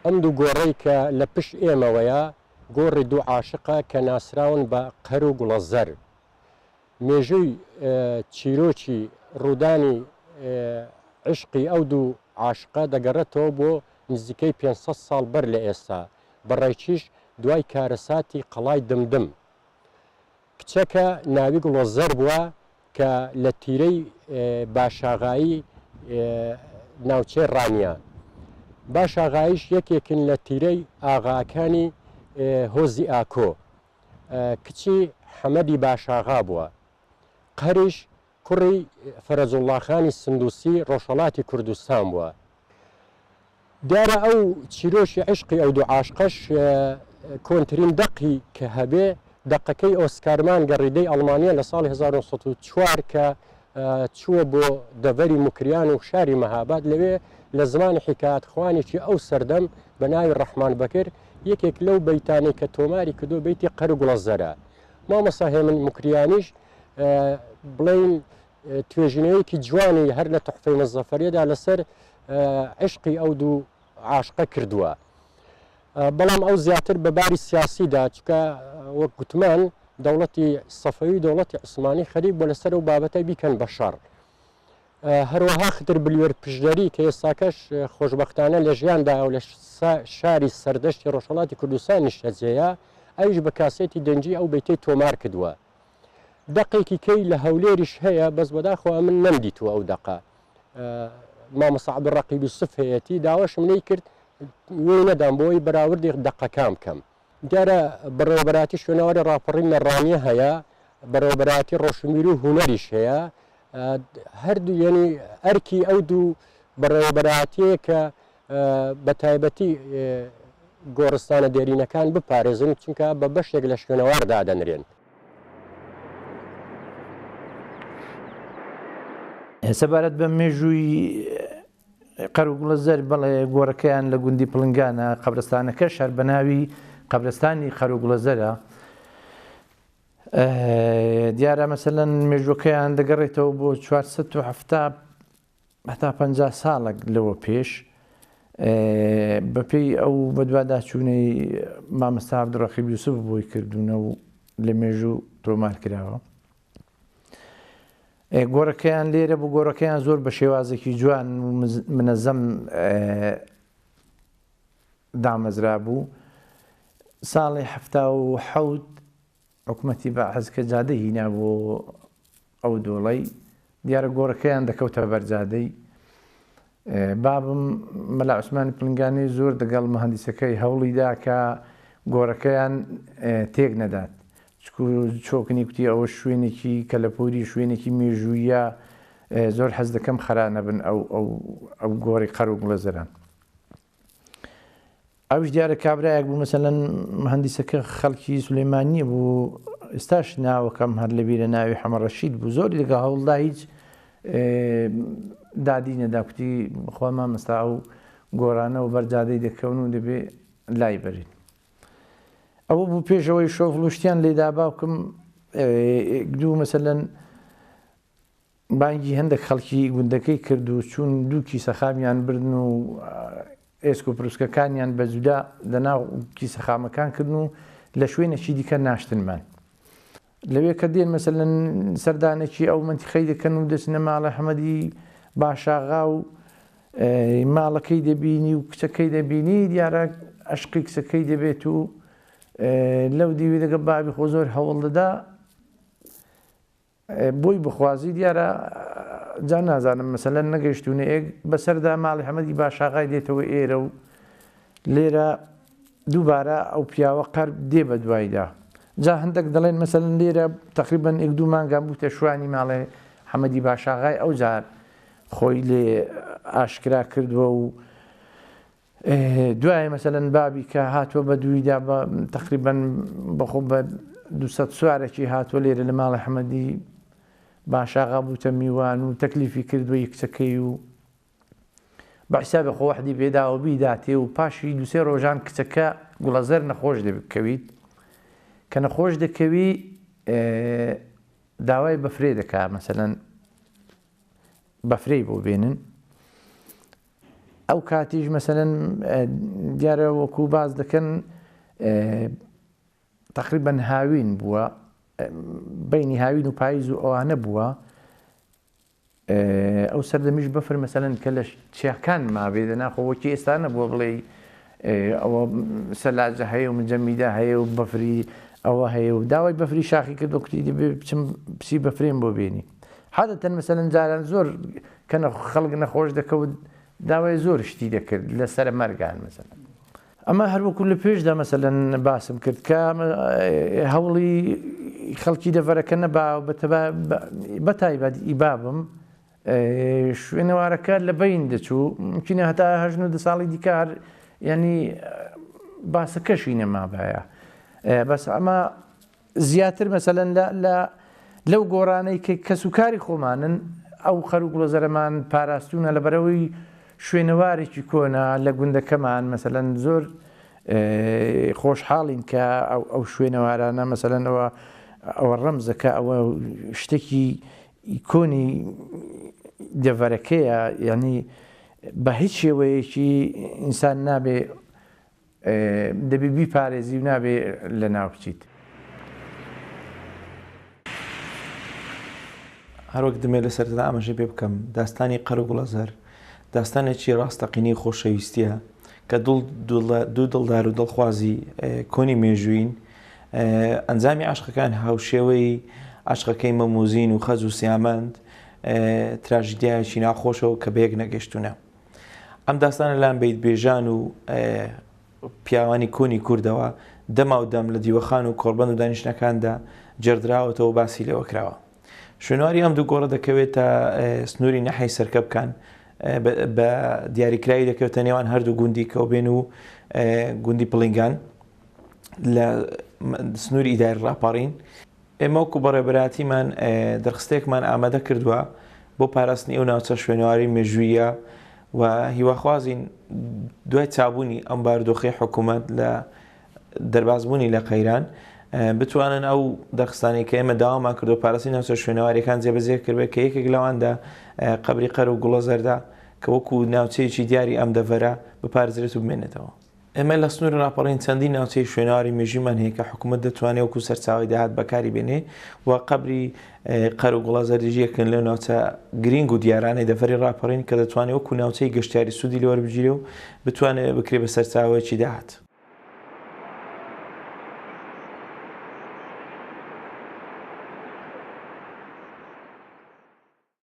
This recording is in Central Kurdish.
ئەم دوو گۆڕەی کە لە پشت ئێمەوەیە، گۆڕی دوو عاشقە کە ناسراون بە قەر و گوڵەزەر. مێژووی چیرۆکی ڕوودانی عیشقی ئەو دوو عاشقە دەگەڕێتەوە بۆ نزیکەی 500 ساڵ بەر لە ئێستا، بە ڕێکیش دوای کارەساتی قەڵای دمدم. کچەکە ناوی گوڵەزەر بووە کە لە تیرەی باشاغایی ناوچەی ڕانیە. باشاغاییش یەکێکن لە تیرەی ئاغاکانی هۆزی ئاکۆ. کچی حەمەدی باشاغا بووە. قەریش کوڕی فەرەجوڵڵاخانی سندوسی ڕۆژهەڵاتی کوردستان بووە. دیارە ئەو چیرۆکی عیشقی ئەو دوو عاشقەش کۆنترین دەقی کە هەبێ دەقەکەی ئۆسکارمان گەڕیدەی ئەڵمانیە لە ساڵی 1904 کە چووە بۆ دەڤەری موکریان و شاری مەهاباد لەوێ لە زمانی حیکایەتخوانێکی ئەو سەردەم بە ناوی ڕەحمان بەکر یەکێک لەو بەیتانەی کە تۆماری کردووە بەیتی قەر و گوڵەزەرە. مامۆستا هێمن موکریانیش بڵێین توێژینەوەیەکی جوانی هەر لە تحفەی مزەفەریەدا لەسەر عشقی ئەو دوو عاشقە کردووە. بەڵام ئەو زیاتر بە باری سیاسیدا چکە وەک گوتمان دەوڵەتی سەفەوی دەوڵەتی عوسمانی خەریک بۆ لەسەر ئەو بابەتە بیکەن بە شەڕ. هەروەها خدر بلوێر پشدەری کە ئێستاکەش خۆشبەختانە لە ژیاندایە و لە شاری سەردەشتی ڕۆژهەڵاتی کوردستان نیشتەجێیە، ئەویش بە کاسێتی دەنگی ئەو بەیتەی تۆمار کردووە. دەقێکی کەی لە هەولێریش هەیە بەس بەداخەوە ئەمن نەمدیتووە ئەو دەقە. مامۆستا عەبدولڕەقیب یوسف هەیەتی، داواشم لێی کرد وێی نەدام بۆ ئەوەی بەراوردی دەقەکان بکەم. دیارە بەڕێوەبەرایەتی شوێنەواری ڕاپەڕین لە ڕانیە هەیە، بەڕێوەبەرایەتی ڕۆشنبیری و هونەریش هەیە، هەردوو یەنی ئەرکی ئەو دوو بەڕێوەبەرایەتیەیە کە بە تایبەتی گۆڕستانە دێرینەکان بپارێزن، چونکە بە بەشێک لە شوێنەوار دادەنرێن. سەبارەت بە مێژووی قەروگوڵەزەر، بەڵێ گۆڕەکەیان لە گوندی پڵنگانە، قەبرستانەکەش هەر بە ناوی قەبرستانی قەروگوڵەزەرە. دیارە مەسەلەن مێژوەکەیان دەگەڕێتەوە بۆ 470 هەتا 50 ساڵێک لەوە پێش بەپێی ئەو بەدواداچوونەی مامۆستا عەبدولڕەقیب یوسف بۆی کردوونە و لە مێژوو تۆمار کراوە. گۆڕەکەیان لێرە بوو، گۆڕەکەیان زۆر بە شێوازێکی جوان و منەزەم دامەزرا بوو. ساڵی 77 حکومەتی بەعس کە جادەی هینا بۆ ئەو دۆڵەی، دیارە گۆڕەکەیان دەکەوتە بەر جادەی. بابم مەلا عوسمانی پڵنگانی زۆر دەگەڵ مهندسەکەی هەوڵی دا کە گۆڕەکەیان تێک نەدات. چکو چۆکنی کوتی ئەوە شوێنێکی کەلەپوری شوێنێکی مێژوویە زۆر حەز دەکەم خەرا نەبن ئەو ئەو ئەو گۆڕی قەر و گوڵەزەران. ئەویش دیارە کابرایەک بوو مەسەلەن مهندسەکە خەڵکی سولەیمانیە بوو ئێستاش ناوەکەم هەر لەبیرە ناوی حەمە ڕەشید بوو زۆری لەگەڵ هەوڵدا هیچ دادی نەدا کوتی خوا مامەستا ئەو گۆرانە و بەرجادەی دەکەون و دەبێ لای بەرین ئەوە بوو پێشەوەی شۆفڵ و شتیان لێدا باوکم دوو مەسەلەن بانگی هەندێک خەڵکی گوندەکەی کرد و چوون دوو کیسە خامیان بردن و ئێسک و پروسکەکانیان بە جودا لەناو کیسە خامەکان کردن و لە شوێنێکی دیکە ناشتنمان. لەوێ کە دێن مەسەلەن سەردانێکی ئەو مەنتیقەی دەکەن و دەچنە ماڵە حەمەدی باشاغا و ماڵەکەی دەبینی و کچەکەی دەبینی دیارە ئەشقی کچەکەی دەبێت و لەو دیوی دەگە بابی خۆ زۆر هەوڵ دەدا بۆی بخوازی دیارە جا نازانم مەسەلەن نەگەیشتوونە ئێک بەسەردا ماڵی حەمەدی باشاغای دێتەوە ئێرە و لێرە دووبارە ئەو پیاوە قەر دێ بە دوایدا جا هەندێک دەڵێن مەسەلەن لێرە تقریبا ئێک دوو مانگان بووتە شوانی ماڵێ حەمەدی باشاغای ئەو جار خۆی لێ ئاشکرا کردووە و دوایە مەسەلەن بابی کە هاتووە بە دوویدا بە تقریبا بەخۆ بە 200 سوارێکی هاتووە لێرە لە ماڵی حەمەدی باشاغا بووتە میوان و تەکلیفی کردووە کچەکەی و بە حسابی خۆ وەحدی پێداوە بیداتێ و پاشی دوسێ ڕۆژان کچەکە گوڵەزەر نەخۆش دەکەویت کە نەخۆش دەکەوی داوای بەفرێ دەکا مەسەلەن بەفرەی بۆ بێنن. ئەو کاتیش مەسەلەن دیارە وەکو باس دەکەن تقریبا هاوین بووە، بینی هاوین و پاییز و ئەوانە بووە. ئەو سەردەمیش بەفر مەسەلەن کە لە چیاکان مابێ دەنا خۆ وەکی ئێستا نەبووە بڵێی ئەوە سەلاجە هەیە و مجەمیدە هەیە و بەفری ئەوە هەیە و داوای بەفری شاخی کرد کوتی دەبێ بچم بچی بەفرێم بۆ بێنی. عادەتەن مەسەلەن جاران زۆر کە خەڵک نەخۆش دەکەوت داوای زۆر شتی دەکرد لە سەرە مەرگان مەسەلەن. ئەمە هەر وەکو لە پێشدا مەسەلەن باسم کرد کە هەوڵی خەڵکی دەڤەرەکە نەبا بە تایبەت ئی بابم شوێنەوارەکە لە بین دەچوو ممکنە هەتا هەژن و دە ساڵی دیکە هەر ینی باسەکەشی نەمابایە بەس ئەمە زیاتر مەسەلەن لە لە لەو گۆڕانەی کە کەسوکاری خۆمانن ئەو خەر و گوڵەزەرەمان پاراستوونە لەبەرئەوەی شوێنەوارێکی کۆنە لە گوندەکەمان مەسەلەن زۆر خۆشحاڵین کە ئەو شوێنەوارانە مەسەلەن ئەوە ئەوە ڕەمزەکە ئەوە شتێکی کۆنی دەڤەرەکەیە یعنی بە هیچ شێوەیەکی ئینسان نابێ دەبێ بیپارێزی و نابێ لەناو بچیت. هەروەک دەمەوێت لە سەرەتا ئاماژەی پێ بکەم، داستانی قەرەگوڵەزەر داستانێکی ڕاستەقینەی خۆشەویستییە کە دوو دڵدار و دڵخوازی کۆنی مێژووین، ئەنجامی عەشقەکان هاوشێوەی عەشقەکەی مەموزین و خەج و سیامەند تراژیدیایەکی ناخۆشە و کە بەیەک نەگەشتوونە. ئەم داستانە لەلایەن بەیتبێژان و پیاوانی کۆنی کوردەوە دەماو دەم لە دیوەخان و کۆڕبەند و دانیشتنەکاندا گێڕدراوەتەوە و باسی لێوە کراوە. شوێنەواری ئەم دوو گۆڕە دەکەوێتە سنووری نەحەی سەرکەپکان، بە دیاریکراوی دەکەوێتە نێوان هەردوو گوندی کەوبێن و گوندی پڵینگان لە سنووری ئیداری ڕاپەڕین. ئێمە وەکو بەڕێوەبەرایەتیمان دەرخستەیەکمان ئامادە کردووە بۆ پاراستنی ئەو ناوچە شوێنەواری مێژوویە و هیواخوازین دوای چابوونی ئەم بارودۆخەی حکوومەت لە دەربازبوونی لە قەیران بتوانن ئەو دەرخستانەی کە ئێمە داوامان کردو پاراستنی ناوچە شوێنەواریەکان جێبەجێ کردبێت کە یەکێک لەواندا قەبری قەر و گوڵە زەردە کە وەکو ناوچەیەکی دیاری ئەم دەڤەرە بپارێزرێت و بمێنێتەوە. ئێمە لە سنووری ڕاپەڕین چەندین ناوچەی شوێنەواری مێژوویمان هەیە کە حکوومەت دەتوانێت وەکوو سەرچاوەی داهات بەکاری بێنێ و قەبری قەر و گوڵە زەردیش یەکن لەو ناوچە گرینگ و دیارانەی دەڤەری ڕاپەڕین کە دەتوانێت وەکوو ناوچەی گەشتیاری سوودی لێ وەربگیرێ و بتوانێ بکرێ بە سەرچاوەیەکی داهات.